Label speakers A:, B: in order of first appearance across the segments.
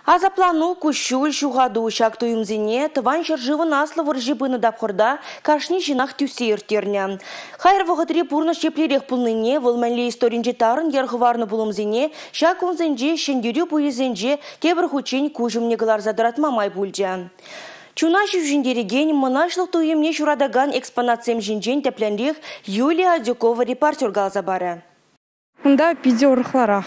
A: Асаплану, куҫҫуль, ҫухату ҫак туйӑмсене Тӑван ҫӗршывӑн Аслӑ вӑрҫи пынӑ тапхӑрта кашни ҫынах тӳссе ирттернӗ. Хаяр вӑхӑтри пурнӑҫ еплерех пулнине, вӑл мӗнле историнче тарӑн йӗр хӑварнӑ пулӑмсене ҫак кунсенче Ҫӗнтерӳ пуйӑсӗнче тепӗр хутчен куҫ умне кӑларса тӑратма май пулчӗ. Чуна ҫӳҫентерекен, мӑнаҫлӑх туйӑмне ҫуратакан экспонатсем ҫинчен тӗплӗнрех Юлия Адюкова репортер каласа парӗ.
B: Кунта питӗ урӑхларах.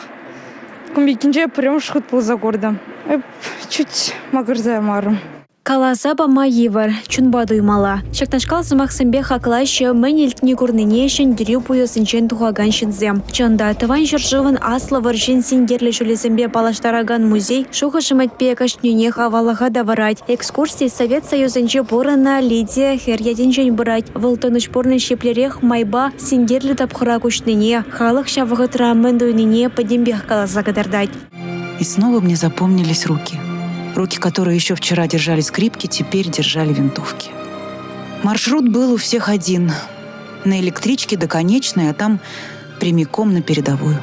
B: Кун пеккинче пӗрремӗш хут пулса куртӑм. Эп чуть макӑрса ямарӑм.
C: Каласа пама йывӑр, чунпа туймалла. Ҫакнашкал сӑмахсемпе хаклаҫҫӗ мӗн илтни-курнине Ҫӗнтерӳ пуйӑсӗнчен тухакан ҫынсем. Чӑн та, Тӑван ҫӗршывӑн Аслӑ вӑрҫин синкерлӗ ҫулӗсемпе паллаштаракан музей шухӑш-ӗмӗтпе кашнинех аваллӑха тавӑрать. Экскурси Совет Союзӗнче пурӑннӑ Лидия хӗр ятӗнчен пырать. Вӑл тӑнӑҫ пурнӑҫ еплерех майпа синкерлӗ тапхӑра куҫнине, халӑх ҫав вӑхӑтра мӗн туйнине пӗтӗмпех каласа кӑтартать.
D: И снова мне запомнились руки. Руки, которые еще вчера держали скрипки, теперь держали винтовки. Маршрут был у всех один. На электричке до конечной, а там прямиком на передовую.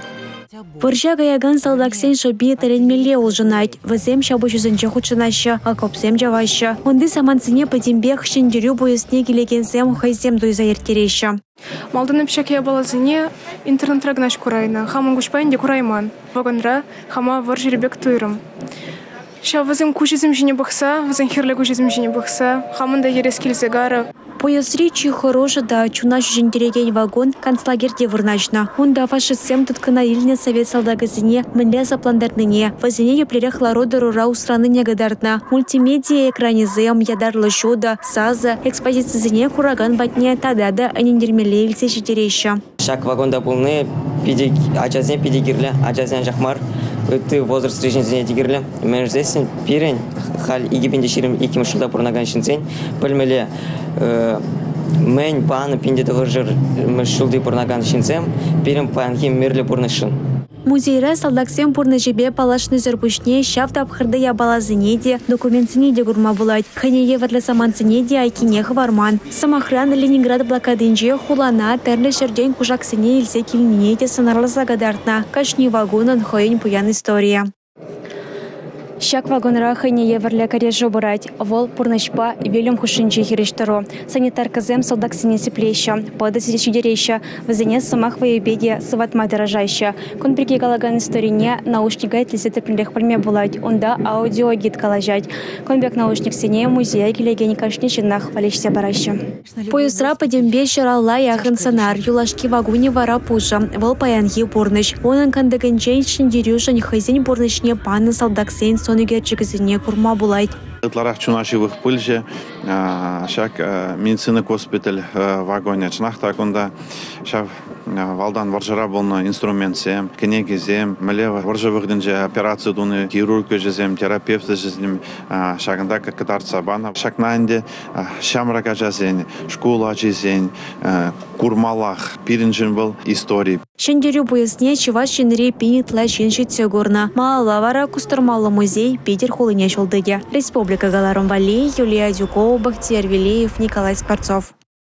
C: Вӑрҫа каякан салтаксен шӑпи тӗлӗнмелле улшӑнать. Вӗсем ҫапӑҫусенче хутшӑнаҫҫӗ, окопсем чаваҫҫӗ. Унти самантсене пӗтӗмпех Ҫӗнтерӳ пуйӑсне килекенсем хӑйсем туйса ирттереҫҫӗ.
E: Малтан эп ҫак япаласене интернетра кӑна курайнӑ. Хамӑн куҫпа ӗнтӗ курайман. Вагонра хама вӑрҫӑри пек туйрӑм. Ҫав вӗсем куҫӗсем ҫине пӑхса, вӗсен хӗрлӗ куҫӗсем ҫине пӑхса, хамӑн та йӗрес килсе карӗ.
C: Пуйӑсри чи хӑрушӑ та чуна ҫӳҫентерекен вагон концлагерьте вырнаҫнӑ. Унта фашистсем тыткӑна илнӗ совет салтакӗсене мӗнле асаплантарнине, вӗсене еплерех лару-тӑрура усранине кӑтартнӑ. Мультимедиа экранӗсем, ятарлӑ ҫутӑ, сасӑ, экспозицисене куракан патне тата та ӗнентермелле илсе ҫитереҫҫӗ.
F: Ҫак вагонта пулни питӗ ачасем питӗ кирлӗ, ачасен анчах мар, ытти возрастри ҫынсене те кирлӗ. Мӗншӗн пирӗн халь 2022 ҫулта пурӑнакан ҫынсен пӗлмелле мӗн панӑ 1900 ҫулти пурӑнакан ҫынсем пирӗн паянхи мирлӗ пурнӑҫшӑн.
C: Музейра салтаксен пурнӑҫӗпе паллашнисӗр пуҫне ҫав тапхӑрти япаласене те, документсене те курма пулать. Хӑйне евӗрлӗ самантсене те айккине хӑварман. Сӑмахран, Ленинград блокадинче хулана тӗрлӗ ҫӗртен кушаксене илсе килнине те сӑнарласа кӑтартнӑ. Кашни вагонӑн хӑйӗн пуян историйӗ. Ҫак вагонра хӑйне евӗрлӗ кӗрешӳ пырать. Вӑл пурнӑҫпа вилӗм хушшинчи хирӗҫтӑру. Санитаркӑсем салтаксене сиплеҫҫӗ, пӑтӑ ҫитереҫҫӗ, вӗсене сӑмах вӑйӗпе те сыватма тӑрӑшаҫҫӗ. Кун пирки калакан историне наушника итлесе тӗплӗнрех пӗлме пулать. Унта аудиогид калаҫать. Кун пек наушниксене музея килекен кашни ҫыннах валеҫсе параҫҫӗ. Пуйӑсра пӗтӗмпе 150 яхӑн сӑнар, юлашки вагонӗ вара пушӑ. Вӑл паянхи пурнӑҫ. Унӑн кантӑкӗнчен Ҫӗнтерӳшӗн хӑйсен пурнӑҫне панӑ салтаксен сӑн ӳкерчӗкӗсене курма пулать.
G: Ытларах чуна ҫывӑх пулчӗ ҫак медицина госпиталь вагонӗ. Чӑнах та кунта ҫав валтан вӑрҫӑра пулнӑ инструментсем, кӗнекесем, мӗнле вӑрҫӑ вӑхӑтӗнче операци тунӑ хирург ӗҫӗсем, терапевт ӗҫӗсем ҫакӑнта кӑтартса панӑ. Ҫакна ӗнтӗ ҫамрӑк ачасен, шкул ачисен курмаллах. Пирӗншӗн вӑл истори.
C: Ҫӗнтерӳ пуйӑсне Чӑваш Енри пин ытла ҫын ҫитсе курнӑ. Малалла вара кустӑрмаллӑ музей Питӗр хулине ҫул тытӗ. Республика кӑларӑм валли Юлия Адюкова, Бахтияр Велеев, Николай Скворцов.